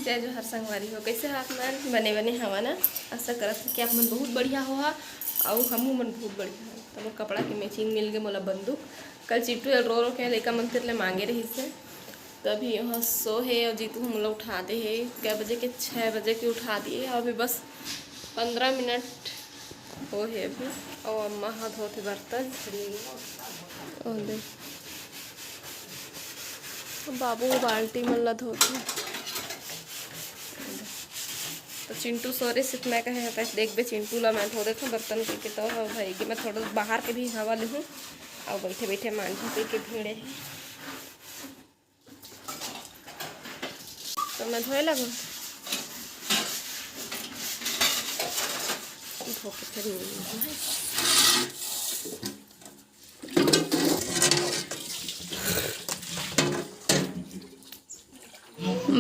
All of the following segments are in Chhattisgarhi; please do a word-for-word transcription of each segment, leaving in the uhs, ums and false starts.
जय जोहार संगवारी हो, कइसे हो आप मन? बने बने हवा ना? आशा करत हँव कि आप मन बहुत बढ़िया होहा, अउ हमू मन बहुत बढ़िया हन। त मोर कपड़ा के matching मिल गे मोला बंदूक। कल चिंटू ह रो रो के लइका मन तीर ले मांगे रहिस हे, त अभी यहाँ सो हे अउ जीतू ह मोला उठा दे हे। कै बजे के? छः बजे के उठा दिए, अभी बस पंद्रह मिनट हो हे अभी। अउ अम्मा ह धोथे बर्तन। ओ दे, बाबू बाल्टी मन ला धोथे। त चिंटू सो रे सित मैं कहे, "तैं देखबे चिंटू ला, मैं धो देथँव बर्तन," कहिके। त ह भाई कि मैं थोड़ा बाहर के भी हवा लेहूँ, अउ बइठे बइठे मांजहूँ कहिके भिड़े हे। त मैं धोए लगहूँ। धो के फिर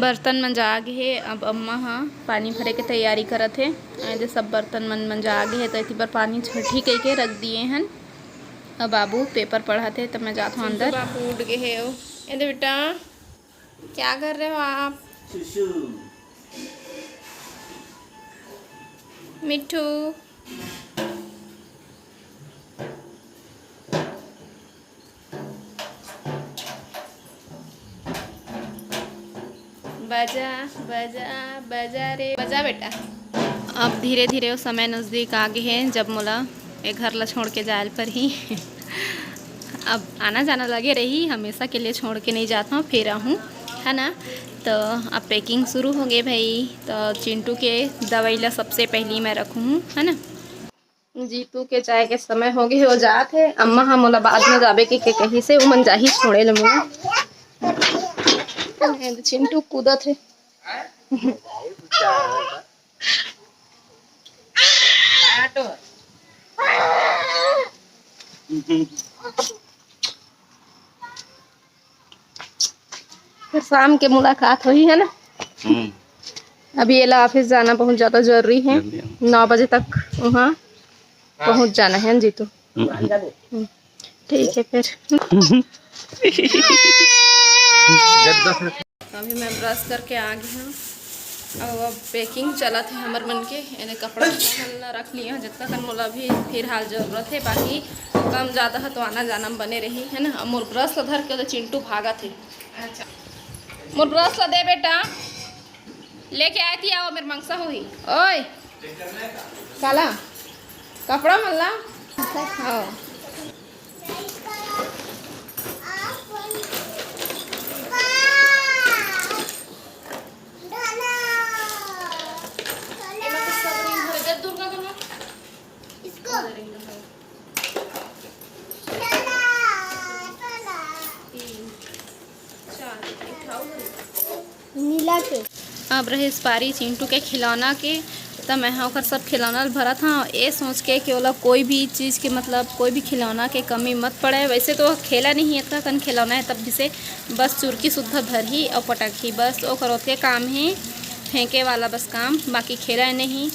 बर्तन मंजा गे हे। अब अम्मा ह पानी भरे के तैयारी करत हे। एदे सब बर्तन मन मंजा गे हे, त एती बर पानी छठी कहिके रख दिए हन। अब बाबू paper पढ़त हे, त मैं जात हँव अंदर। बाबू उठ गे हे। एदे बेटा, क्या कर रहे हो आप? मिट्ठू। बजा, बजा, बजा रे, बजा बेटा। अब धीरे-धीरे वो समय नजदीक आ गे हे, जब मोला ए घर ला छोड़ के जाए ल परही। अब आना जाना लगे रही, हमेशा के लिए छोड़ के नहीं जात हँव, फिर आहूँ, है ना। तो अब packing शुरू हो गे भाई। तो चिंटू के दवाई ला सबसे पहली मैं रखूँ, है ना। जीतू के जाए के समय हो गे, वो जात हे। अम्मा ह मोला बाद में जाबे के, के कहिस हे, उमन जाही छोड़े ले मोला। चिंटू कूदत हे। फिर शाम के मुलाकात होही, है ना? हम्म। अभी एला office जाना बहुत ज्यादा जरूरी है। जल्दी आओ। नौ बजे तक वहाँ पहुँच जाना है, जीतू। हम्म। हम्म। ठीक है फिर। अभी मैं brush करके आ गे हँव। अउ अब packing चलत हे हमर मन के। एने कपड़ा मन ला रख लिए हँव, जतका कन मोला अभी फिलहाल जरूरत हे, बाकी कम ज्यादा ह तो आना जाना म बने रही, है ना। अब मोर brush ला धर के ओदे चिंटू भागत हे। अच्छा। मोर brush ला दे बेटा, लेके आए थी, आओ मेर मंगसा होही। ओए, काला, कपड़ा मन ला। हाँ। नीला के। अब रहिस पारी चिंटू के खिलौना के, त मैं ह ओकर सब खिलौना ल भरत हँव, ए सोच के कि ओला कोई भी चीज़ के, मतलब, कोई भी खिलौना के कमी मत पड़े। वैसे तो खेला नहीं, अतका कन खिलौना है, तब भी से बस चुरकी सुद्धा धरही अउ पटकही, बस ओकर ओतके काम हे, फेंके वाला बस काम, बाकी खेला नहीं।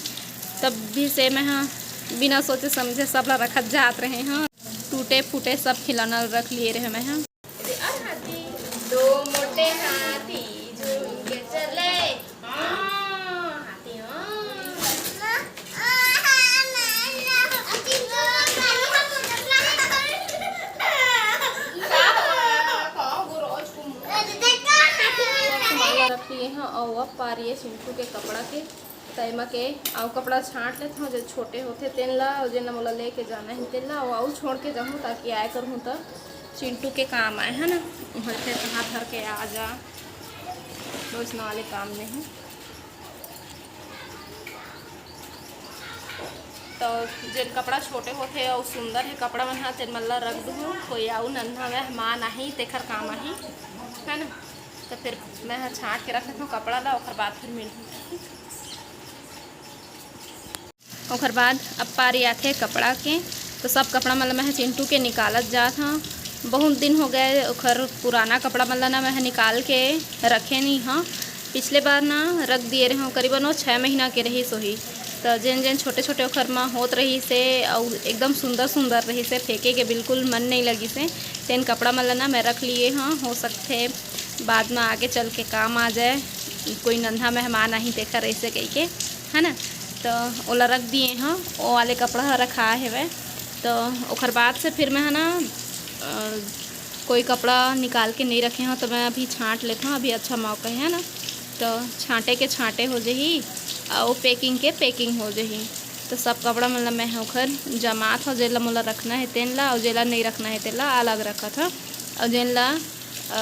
तब भी से मैं ह बिना सोचे समझे सब ला रखत जात रहे हँव। टूटे फूटे सब खिलौना ल रख लिए रहे मैं ह। अरे हाथी, दो मोटे हाथी झूम के चले। हाँ, हाथी, हाँ। रखिए हैं और अब पारिए चिंटू के कपड़ा के। त एमा के अउ कपड़ा छांट लेथंव, जे छोटे होथे तेन ला, अउ जेन ला मोला लेके जाना हे तेन ला, अउ, अउ छोड़ के जाहूँ, ताकि आए करहूँ त चिंटू के काम आए, है ना। उहाँ फेर कहाँ धर के आ जा, वइसना वाले काम में हूँ। त जेन कपड़ा छोटे होथे अउ सुंदर हे कपड़ा मन ह, तेन मन ला रख दूहूँ, कोई अउ नन्हा मेहमान आही, तेखर काम आही, है ना। त फेर मैं ह छांट के रख लेथंव कपड़ा ला, ओखर बाद फेर मिलहूँ। ओखर बाद अब पारी आथे कपड़ा के, तो सब कपड़ा मन ल मैं ह चिंटू के निकालत जात हंव। बहुत दिन हो गए ओखर पुराना कपड़ा मन ल ना मैं ह निकाल के रखे नी हंव। पिछले बार ना रख दिए रहे हंव, करीबन वो छः महीना के रहिस होही, त जेन जेन छोटे छोटे ओखर म होत रहिस हे, अउ एकदम सुंदर सुंदर रहिस हे, फेंके के बिल्कुल मन नइ लगिस हे, तेन कपड़ा मन ल ना मैं रख लिए हंव। हो सकथे बाद म आगे चल के काम आ जाए, कोई नन्हा मेहमान आही तेखर ऐसे कहिके, है ना। त ओला रख दिए हंव, ओ वाले कपड़ा ह रखा हेवय। त ओखर बाद से फिर मैं ह ना, अ, कोई कपड़ा निकाल के नइ रखे हंव, त मैं अभी छांट लेथंव, अभी अच्छा मौका हे ना। त छांटे के छांटे हो जही, अउ packing के packing हो जही। त सब कपड़ा मन ल मैं ह ओखर जमात हंव, जेला मोला रखना हे तेन ला, अउ जेला नइ रखना हे तेला अलग रखत हंव, अउ जेन ला, अ,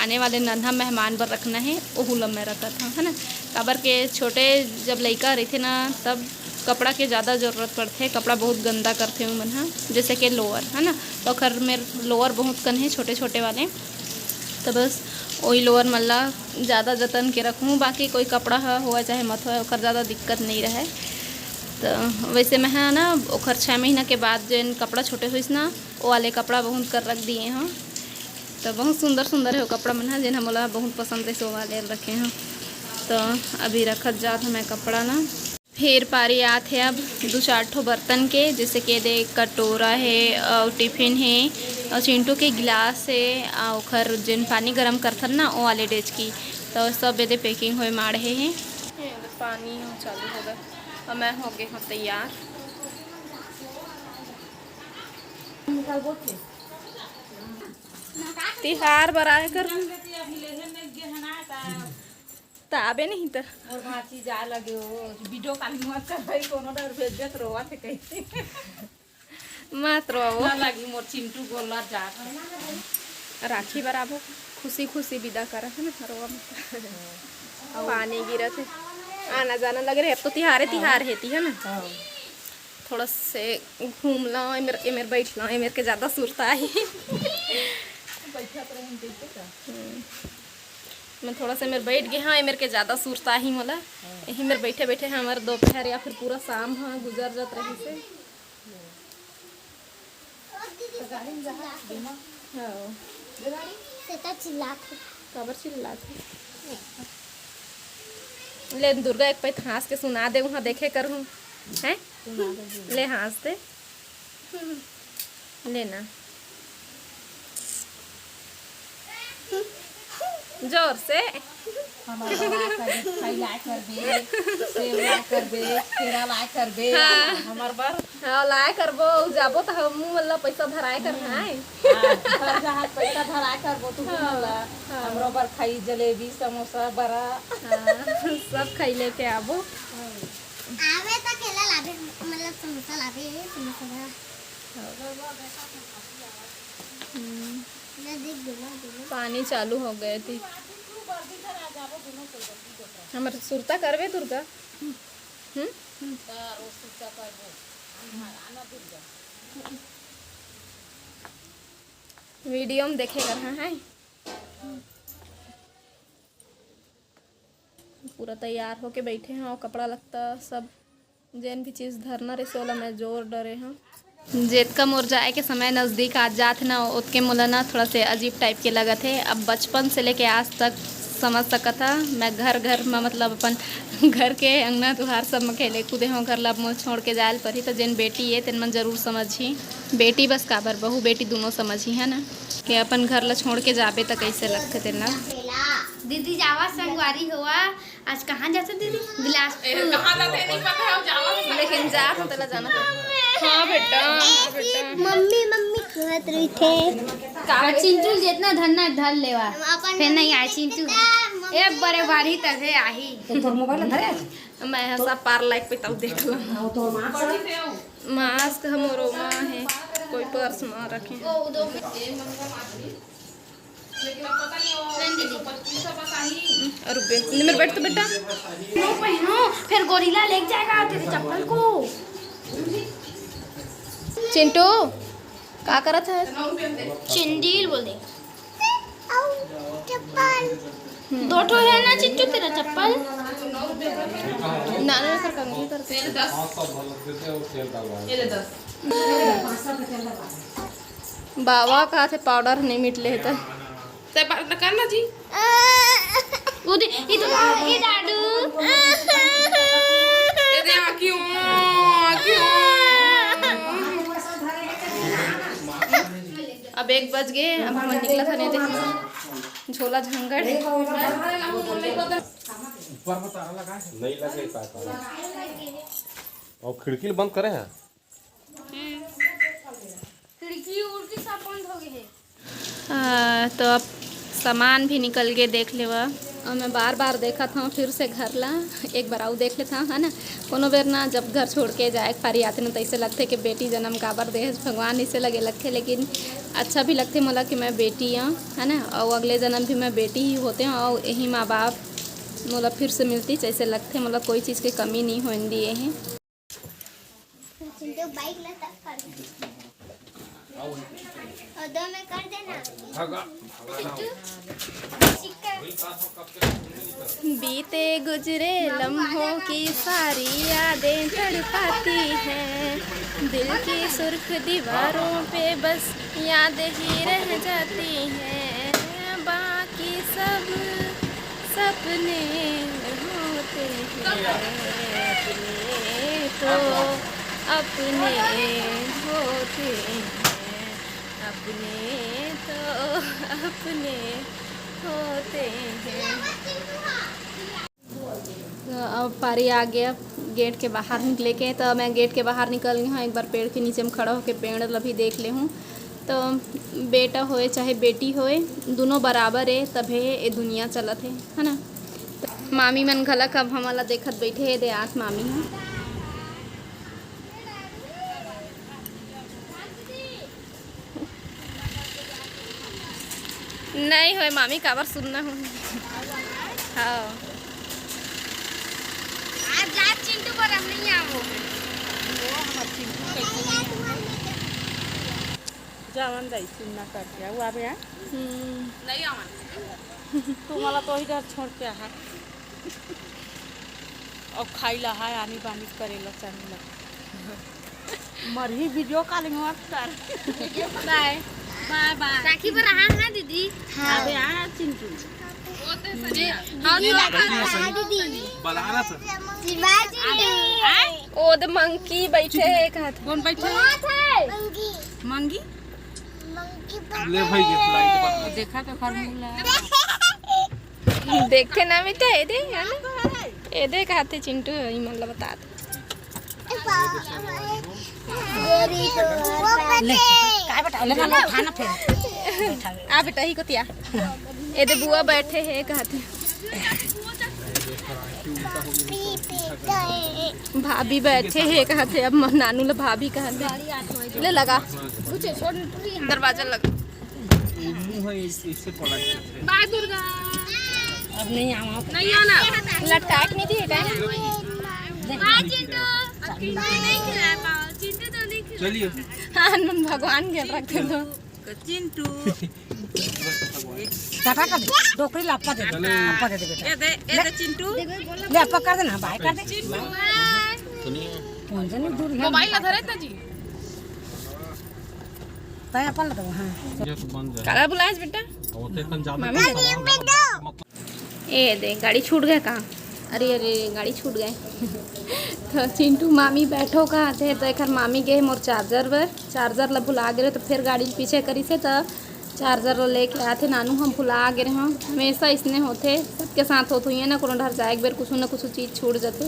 आने वाले नन्हा मेहमान बर रखना हे, ओहू ल मैं रखत हंव, है ना। काबर के छोटे जब लइका रहिथे ना, तब कपड़ा के ज़्यादा जरूरत पड़थे, कपड़ा बहुत गंदा करथे उमन ह, जैसे कि लोअर, है ना। त ओखर मेर लोअर बहुत कन हे छोटे छोटे वाले, त बस ओही लोअर मन ला ज़्यादा जतन के रखहूँ। बाकी कोई कपड़ा ह होवय चाहे मत होवय, ओखर ज़्यादा दिक्कत नइ रहय। त वैसे मैं ह ना ओखर छः महीना के बाद जेन कपड़ा छोटे होइस ना, ओ वाले कपड़ा बहुत कर रख दिए हंव। त बहुत सुंदर सुंदर हे वो कपड़ा मन ह, जेन ह मोला बहुत पसंद रहिस, वो वाले रखे हंव। त अभी रखत जात हंव मैं कपड़ा ना। फेर पारी आत हे अब दू चार ठो बर्तन के, जैसे कि दे कटोरा हे अउ टिफिन हे अउ चिंटू के गिलास हे अउ ओखर जेन पानी गरम करथन ना, ओ वाले डेचकी। त सब एदे packing होए माढ़े हे। ये दे पानी ह चालू हो गे, अब मैं हो गे हंव तैयार। तिहार बर आए कर त आबे नहीं त। मोर भांची जाए लगे हो, video calling मत कर भाई, कोनो डर भेज देत रोवत हे कहीं। मत रोवो। ना लगी मोर चिंटू गोला जात। राखी बर आबो, खुशी खुशी विदा करत हे ना, रोवा मत। पानी गिरत हे, आना जाना लगे रहे। अब तो तिहारे तिहार हे ती, है ना? हाँ। थोड़ा से घूम लो, एमेर, एमेर बैठ लो, एमेर के ज़्यादा सुरता आही। बैठत रहे हम देखे का? हम्म। मैं थोड़ा से मेर बैठ गे हाँ, एमेर के ज़्यादा सुरता आही मोला। हाँ। यही मेर बैठे बैठे हमर दोपहर या फिर पूरा शाम ह गुजर जात रहिस हे। तो गाड़ी में जा, बिना। हाँ। जो गाड़ी? से तो चिल्लात हे। काबर चिल्लात हे? ले दुर्गा एक पैत हंस के सुना दे, उहाँ देखे करहूँ। हैं? सुना दे दुर्गा। ले हंस दे। ले ना। जोर से। हमर बर लाए करबे, खई लाए करबे, सेव लाए करबे, केरा लाए करबे, हाँ। हमर बर। हाँ, लाए करबो, जाबो त हमू मन ला पैसा धराए कर हम्म। हाय। हाँ, हर जहाँ पैसा धराए करबो, तू हाँ, मन ला। हाँ। हमरो बर खई, जलेबी, समोसा, बरा। हाँ, सब खई लेके आबो। आवे त केला लाबे, मतलब समोसा लाबे, समोसा बरा। हाँ। हम्म। पानी चालू हो गए थे। हमर सुरता करबे दुर्गा। हम्म? वीडियो में देखे कर, हाँ, है। पूरा तैयार होके बैठे हैं और कपड़ा लत्ता सब जेन भी चीज़ धरना रहिस, ओला मैं जोर डरे हंव। जेतका मोर जाए के समय नज़दीक आ जात हे ना, ओतके मोला ना थोड़ा से अजीब टाइप के लगत हे। अब बचपन से लेके आज तक समझ सकत हा, मैं घर घर म, मतलब अपन घर के अंगना दुआर सब म खेले कूदे हंव। घर ला अब मोर छोड़ के जाए ल परही, त जेन बेटी हे, तेन मन जरूर समझही। बेटी बस काबर, बहू बेटी दूनों समझही, है ना, कि अपन घर ला छोड़ के जाबे त कइसे लगथे तेन ला। दीदी जावा संगवारी होवा, आज कहाँ जाते दीदी? बिलासपुर। ए, कहाँ जाते नहीं पता है, जावा तो लेकिन जा तो तेला जाना था। हाँ बेटा, हाँ बेटा। मम्मी, मम्मी कहत रही थे। का चिंटू जितना धरना धर लेवा। हम अपन फिर नहीं आए मम्मी चिंटू। कितना मम्मी एक बड़े बारी तभे आही। तो तोर मोबाइल धरे? मैं सब पार लाइक पे तब देख लो। हाँ, तो मास्क। मास्क हमरो माँ है, कोई पर्स में रखे हैं। लेकिन अब पता नहीं वो लेकिन पच्चीस सौ का ही। अरे बे, ले मेरे बैठ तो बेटा। नो पहनो, फिर गोरिल्ला लेके जाएगा तेरे चप्पल को। चिंटू, का करत है? चिंडील बोल दे। चप्पल। दो ठो है ना चिंटू तेरा चप्पल? नाना कर कंघी कर। ये ले दस। बाबा कहा थे पाउडर नहीं मिटले हे त। ते बा-, कर ना जी। वो दे, ये तो, ये दादू। क्यों? क्यों? अब एक बज गए, अब हम निकला था नहीं, देख झोला झंगड़। नहीं लगे का, का। और खिड़की बंद करे हैं। खिड़की उड़की सब बंद हो गए है। आ, तो अब सामान भी निकल के देख लेवा। और मैं बार बार देखत हूँ फिर से घर ला, एक बार आऊ देख लेता हूँ, है ना। कोनो बेर ना, जब घर छोड़ के जाए के पारी आते ना, तो ऐसे लगते कि बेटी जन्म काबर दे भगवान, ऐसे लगे लगते। लेकिन अच्छा भी लगते मोला कि मैं बेटी हूँ, है ना, और अगले जन्म भी मैं बेटी ही होते हूँ और यही माँ बाप मोला फिर से मिलती, जैसे लगते मोला कोई चीज़ के कमी नहीं होने दिए हैं। चिंटू बाइक ला तक कर। और दो में कर देना। चिंटू, सिक्का। बीते गुजरे लम्हों की सारी यादें तड़पाती हैं। दिल की सुर्ख दीवारों पे बस याद ही रह जाती हैं। बाकी सब सपने होते हैं, अपने तो अपने होते हैं, अपने तो अपने होते हैं। तो अब पारी आ गया गेट के बाहर निकले के, तो मैं गेट के बाहर निकल गई हूँ। एक बार पेड़ के नीचे में खड़ा होकर पेड़ ला भी देख ले हूँ। तो बेटा होए चाहे बेटी होए, दोनों बराबर है, तभे ये दुनिया चलत है, है ना। तो मामी मन घलक अब हमला देखत बैठे है, दे आस मामी ह। नहीं होए मामी, काबर सुनना हो। हाँ। आज जा चिंटू पर हम नहीं आवो। वो हमर चिंटू कैसे नहीं आवो? जावन दाई सुनना करके, वो आवे हैं? हम्म। नहीं आवन। तू मला तो इधर छोड़ के आ। और खाई ला है, आनी बानी करे ला, चानी ला। मरही वीडियो कॉलिंग मत कर। बाय। बाय बाय। राखी पर रहा है दीदी। हाँ। अबे आ चिंटू। हाँ, ये दीदी। बाय चिंटू। आय? ओ द मंकी बैठे है एक हाथ। कौन बैठे है? मंकी। मंकी? ले भाई, ये लाइट बंद कर। देखा तो फॉर्मूला। देखे ना बेटा, ए दे, है ना? ए दे, कहते चिंटू, ई मन ला बता दे। ले, काय बेटा, ले ना, उठा ना फिर। आ बेटा, ही को तिया। ए दे, बुआ बैठे है, कहते। भाभी बैठे है, कहते। अब नानू ला भाभी कहते। ले लगा। दरवाजा लगा। मुंह है, इस-, इससे पड़ा है। बाय दुर्गा। अब नहीं आवा। नहीं आना। लटका के नहीं दिए का? बाय चिंटू। चिंटू नहीं खिलाए पाओ। चिंटू तो नहीं खिलाए। चलिए। हाँ, नन भगवान के रखे तो। चिंटू। टाटा कर दे। डोकरी ला अप्पा दे दे। चलो। अप्पा दे दे बेटा। ये दे, ये दे चिंटू। ले अप्पा कर देना, बाय कर दे। चिंटू। सुनिए। कौन से नहीं दूर है? मोबाइल ना धरे इतना जी। तय अपन लगा, हाँ। ये तो बन जाए। काला बुलाएस बेटा? और तो इतना ज्यादा मामी। ए दे, गाड़ी छूट गए का? अरे, अरे, गाड़ी छूट गए। तो चिंटू मामी बैठो कहा थे, तो एकर मामी गए मोर चार्जर बर, चार्जर ला भुला गए, तो फिर गाड़ी पीछे करी से, तो चार्जर ला लेके आथे। नानू हम भुला गए हम, हमेशा इसने होथे, सबके साथ होत हुई है ना, कोनो डर जाए एक बेर कुछ ना कुछ चीज छूट जाते।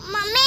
मम्मी।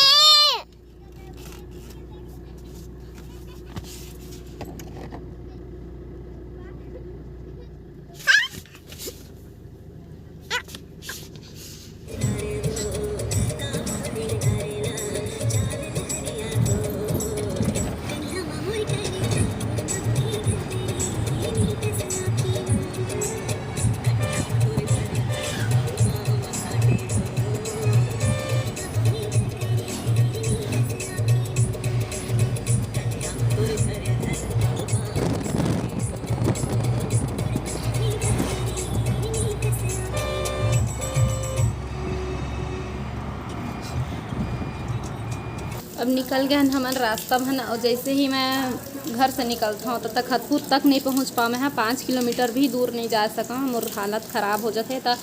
अब निकल गए हन हमन रास्ता में, और जैसे ही मैं घर से निकलता हूँ, तब तक खतपुर तक नहीं पहुँच पाऊँ। मैं हाँ पाँच किलोमीटर भी दूर नहीं जा सका, मोर हालत ख़राब हो जाते। तो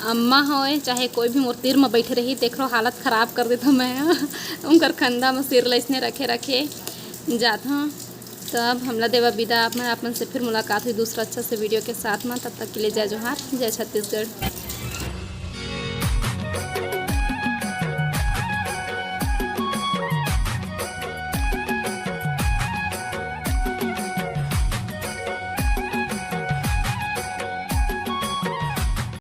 अम्मा होय चाहे कोई भी मोर तीर म बैठे रही, तेखरो हालत खराब कर देथों मैं ह। उनकर खंदा म सिर ल अइसने रखे रखे जात हूँ। तो अब हमला देवा विदा, आप मन, आप मन से फिर मुलाकात हुई दूसरा अच्छा से वीडियो के साथ में। तब तक के लिए जय जोहार, जय छत्तीसगढ़।